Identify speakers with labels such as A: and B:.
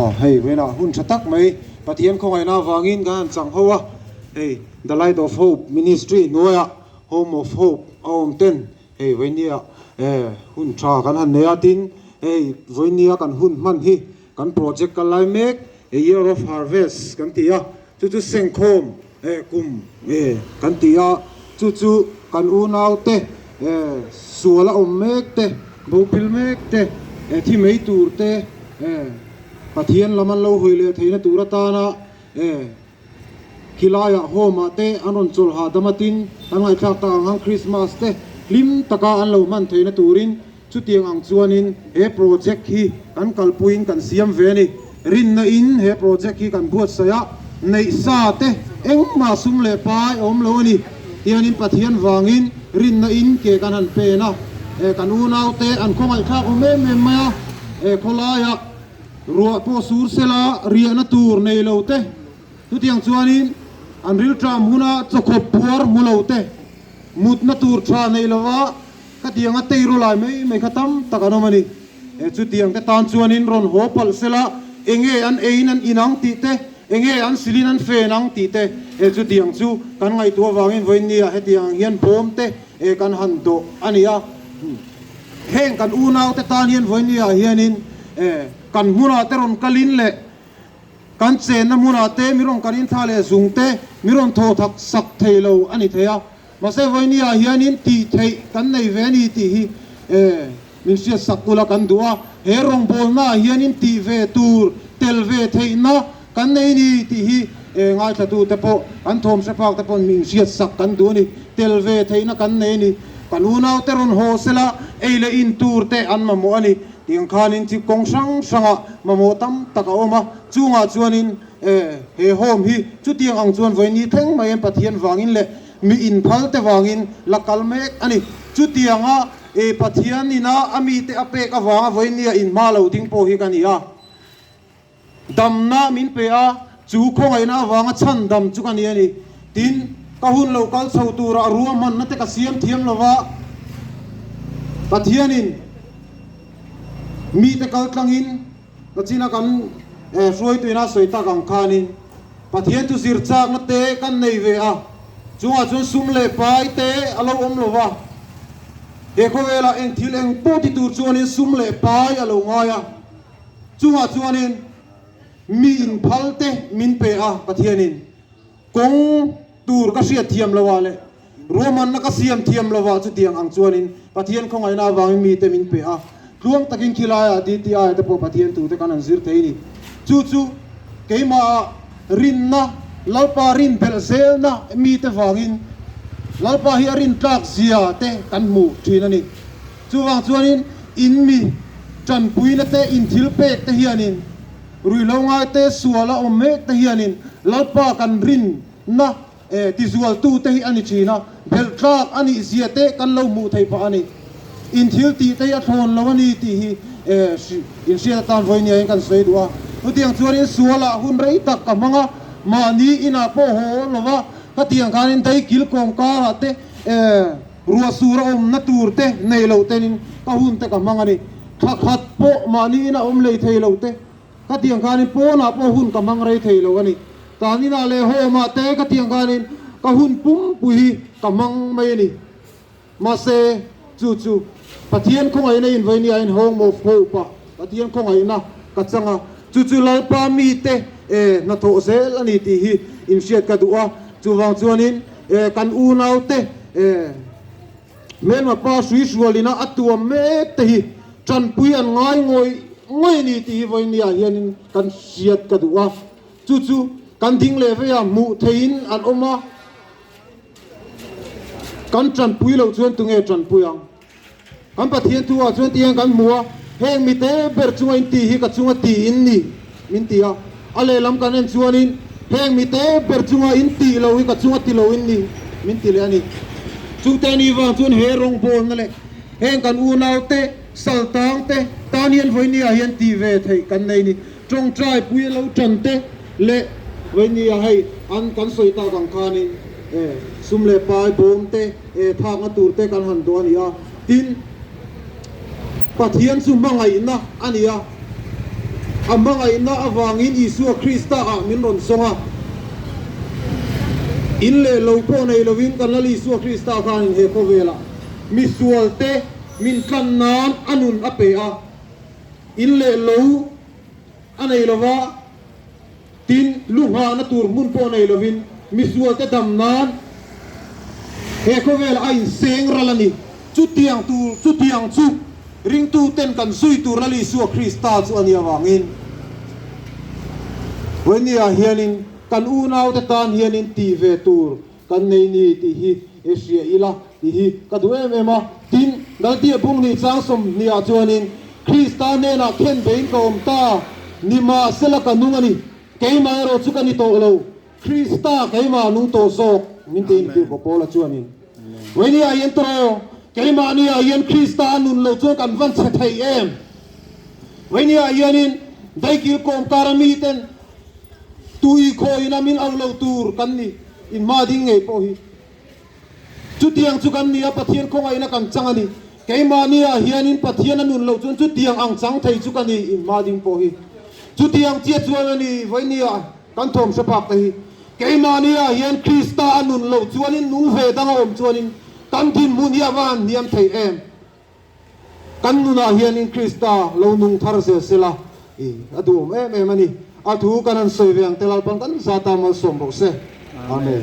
A: Aw hei vawiinah hun tha tak mai Pathian khawngaihna avangin kan han chang ho a, hei The Light of Hope Ministry hnuaiah Home of Hope a awm ten hei vawinia eh hun tha kan han nei a, tin hei vawinia kan hun hman hi kan project kal lai mek A Year of Harvest kan ti a, chu chu sengkhawm eh kum eh kan ti a, chu chu kan unaute eh sual a awm mek te, bopil mek te, eh thi mai tur te eh Pathian lam an lo hawi leh theihna tur atana eh khilaiah home ah te an rawn chawlh hahdam a tin kan ngaihthlak tak ang ang Christmas te hlim taka an lo hman theihna turin Chutiang ang chuanin he project hi kan kalpuiin kan siam ve a ni. Rinna in he project hi kan buatsaih a, neih sa te engmah sum leh pai a awm lo a ni. Tianin Pathian vangin rinna in ke kan han pen a, eh kan unau te an khawngaihthlak awm em em mai a, eh khawlaiah ruah pawh sur sela riahna tur nei lo te, chutiang chuanin an rilṭam huna chawkhawp puar hmu lo te, mutna tur tha nei lova, Ka tianga tei ru lai mai mai kha tam tak an awm a ni. E chutiang te tan chuanin rawn haw palh sela, enge an eiin an in ang tih te, enge an silin an fen ang tih te, e chutiang chu kan ngaihtuah avangin vawiinnia hetiang ang hian bawm te e kan han dawh a ni a. Heng kan unau te tan hian vawiinnia hianin e kan hmunah te rawn kalin leh kan chenna hmunah te mi rawn kalin thla leh zung te mi rawn thaw thak sak thei lo a ni thei a. Mahse vawinia hianin tih theih kan nei ve a ni tih hi min hriat sak ula kan duh a, he rawngbawlnaah hianin tih ve tur tel ve theihna kan nei ni tih hi ngaithlatute pawh an thawm hre phak te pawh min hriat sak kan duh a ni. Tel ve theihna kan nei a ni. Kan unaute rawn haw sela ei leh in tur te an mamawh a ni. Tiang khanin chi kawng hrang hrangah mamawh tam tak a awm a, chungah chuanin he home hi chutiang ang chuan vawiini thleng mai an Pathian vangin leh Mi inphal te vangin la kal mek a ni. Chutianga e Pathian ina a mite a pek avanga vawinia inhma lo ding pawh hi ka ni a. Damna min pe a, chu khawngaihna avanga chhan dam chu ka ni a ni. Tin, ka hun lo kal chho tura ruahmanna te ka siam thiam lo va, Pathianin mite kal tlangin Kachina kan hruaituina sawi tak ang khanin Pathian chu zir chakna te kan nei ve a, chungah chuan sum leh pai te a lo awm lo va. He khawvelah eng thil eng pawh ti tur chuanin sum leh pai a lo ngai a, chungah chuanin mi inphal te min pe a Pathianin. Kawng tur ka hriat thiam lo ah leh ruahmanna ka siam thiam lo ah chutiang ang chuanin Pathian khawngaihna avangin mite min pe a, tluang takin khilaiah DTI te pawh Pathian tute kan han zir thei ni. Chu chu keimahah rinna, Lalpa rin belh zelna mite vangin Lalpa hi a rintlak zia te kan hmu thin a ni. Chuvang chuanin in mi tanpuina te, in thil pek te hianin Ruihhlo ngaite sual a awm mek te hianin Lalpa kan rinna tizualtu te hi a ni thin a, belhtlak a nih zia te kan lo hmuh theih phah a ni. In thil tih te hi a thlawn lo a ni tih hi inhriat atan vawinia in kan sawi duh a. Chutiang chuanin sualah hun rei tak ka hmang a, mahni inah pawh haw lo va, khatiang khanin daikil kawngkarah te ruah sur a awmna tur te nei lo tenin ka hun te ka hmang a ni. Thla khat pawh mahni ina awm lei thei lo te ka tiang khanin pawnah pawh hun ka hmang rei thei lo a ni. Tan inah leh home-ah te ka tiang khanin ka hun pumpui hi ka hmang mai a ni. Mahse, chu chu Pathian khawngaihna in vawinia in hawng maw fo pah Pathian khawngaihna ka chang a, chu chu Lalpa mite e hnathawh zel a ni tih hi inhriat ka duh a. Chuvang chuanin e kan unaute e. Hmelma pa hrui hrualina a tuam mek te hi tanpui an ngai ngawih ngawih a ni tih hi vawinia hianin kan hriat ka duh a. Chu chu kan ding leh veiah hmuh theihin an awm a, kan tanpui loh chuan tunge tanpui ang? Kan Pathian thu ah chuan tihian kan hmu a, heng mite ber chunga in tih hi ka chunga tih in ni min ti a, a lehlam kan en chuanin heng mite ber chunga in tih lo hi ka chunga ti lo in ni min ti leh a ni. Chungte ni vang chuan he rawngbawlna leh heng kan unaute saltangte tan hian vawinia hian tih ve theih kan nei ni. Tawngtai pui a lo tan te leh vawinia hei an kan sawi tak ang khanin sum leh pai bawm te thakna tur te kan han duh a ni a. Tin, Pathian chu hmangaihna a ni a. A hmangaihna avangin Isua Krista ah min rawn zawng a. In leh lo pawh nei lovin kan Lal Isua Krista khanin he khawvelah misualte min tlan nan a nun a pe a. In leh lo a nei lova, tin lu nghahna tur hmun pawh nei lovin misualte dam nan he khawvelah a inseng ral a ni. Chutiang tur, chutiang chu ringtuten kan zui tur Lal Isua Krista chu a nih avangin Vawinia hianin kan unaute tan hianin tih ve tur kan nei ni tih hi i hria ila tih hi ka duh em em a. Tin, Galtia bung hnih chang sawmhniah chuanin Krista hnenah khen beiin ka awm ta, nimahsela ka nung a ni, keimah erawh chu ka ni tawh lo. Krista keimah nung tawh zawk min ti in tirhkoh Paula chuanin, Vawinia hian tawh keimahnia hian Krista a nun lo chuan kan van chhe thei em? Vawinia hianin daikil kawmkara miten tui khawiin a min au lo tur kan ni inhma ding ngei pawh hi. Chutiang chu kan ni a, Pathian khawngaihna kan chang a ni. Keimahniah hianin Pathian a nun loh chuan chutiang ang chang thei chu ka ni inhma ding pawh hi. Chutiang chiah chuan a ni vawinia kan thawm hre phak te hi. Keimahniah hian Krista a nun loh chuanin nung ve dang a awm chuanin kan dinhmun hi a va han hniam thei em? Kan nunah hianin Krista lo nung thar zel sela i a duhawm em em a ni. A thu kan han sawi ve ang te Lalpan kan zata malsawm rawh se. Amen.